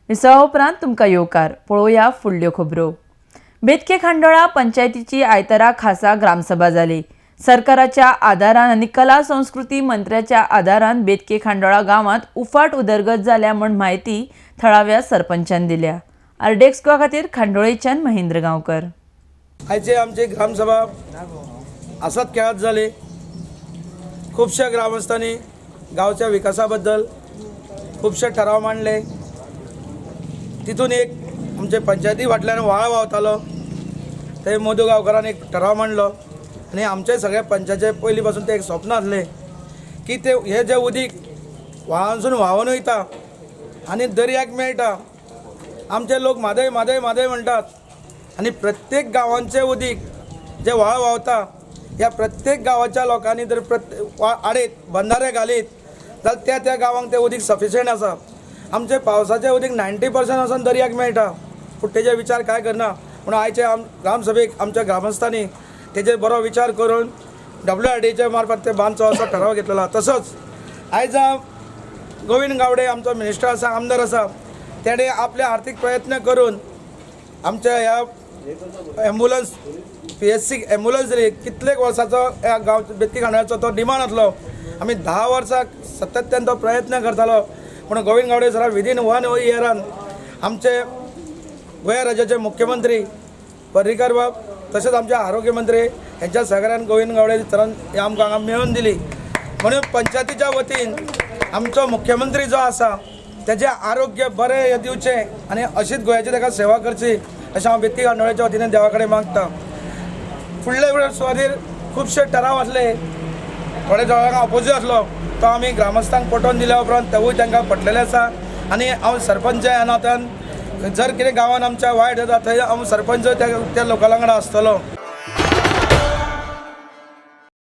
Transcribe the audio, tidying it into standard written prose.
विसवा उपरांत तुमकां येवकार. पळोवया फुडल्यो खबरो. बेतके खांडोळा पंचायतीची आयतारा खासा ग्रामसभा जाली. सरकाराच्या आदारान आनी कला संस्कृती मंत्र्याच्या आदारान बेतके खांडोळा गांवांत उफाट उदरगत जाल्या म्हूण म्हायती थळाव्या सरपंचान दिल्या. आरडीएक्स गोवा खातीर खांडोळेच्यान महेंद्र गांवकर. आयचे आमची ग्रामसभा आसात खेळात जाली. खुबश्या ग्रामस्थांनी गांवच्या विकासा बद्दल खुबशे ठराव मांडले. तितून एक आमचे पंचायती फाटल्यान व्हाळ व्हांवतालो ते मधू गांवकरान एक ठराव मांडलो आनी आमचे सगळे पंचायतीचे पयलीं पासून ते एक स्वप्न आसलें की ते हे जे उदीक व्हाळांसून व्हांवून वयता आनी दर्याक मेळटा. आमचे लोक म्हादय म्हादय म्हादय म्हणटात आनी प्रत्येक गांवांचें उदीक जें व्हाळ व्हांवता ह्या प्रत्येक गांवाच्या लोकांनी जर प्रत्येक आडयत बंधारे घालीत जाल्यार त्या त्या गांवांक तें उदीक सफिशियंट आसा. आमचें पावसाचें उदीक 90% वचून दर्याक मेळटा, पूण तेजेर विचार कांय करना. पूण आयचे ग्रामसभेक आमच्या ग्रामस्थांनी तेजेर बरो विचार करून WRDच्या मार्फत ते बांदचो असो ठराव घेतलेलो. तसोच आयज गोविंद गावडे आमचो मिनिस्टर आसा, आमदार आसा, तेणें आपले आर्थीक प्रयत्न करून आमच्या ह्या एम्बुलन्स PSC ambulance दिली. कितलेक वर्साचो ह्या गांव बेतकी खांडोळ्याचो तो डिमांड आसलो. आमी 10 वर्सां सातत्यान तो प्रयत्न करतालो, पूण गोविंद गावडे सरान विदीन 1 इयरान आमचे गोंय राज्याचे मुख्यमंत्री पर्रीकर बाब तशेंच आमचे आरोग्य मंत्री हेंच्या सहकार्यान गोविंद गावडे सरान हे आमकां हांगा मेळोवन दिली. म्हणून पंचायतीच्या वतीन आमचो मुख्यमंत्री जो आसा तेजें आरोग्य बरें दिवचें आनी अशीच गोंयाची ताका सेवा करची अशें हांव बेतकी खांडोळ्याच्या वतीन देवा कडेन मागता. फुडले सुवातेर खुबशे ठराव आसले, थोडे जाणांक ऑपोजीट आसलो तो आमी ग्रामस्थांक पटोवन दिल्या उपरांत तेवूय तांकां पटलेलें आसा. आनी हांव सरपंच ह्या नात्यान जर कितें गांवांत आमच्या वायट जाता थंय हांव सरपंच त्या लोकां वांगडा आसतलो.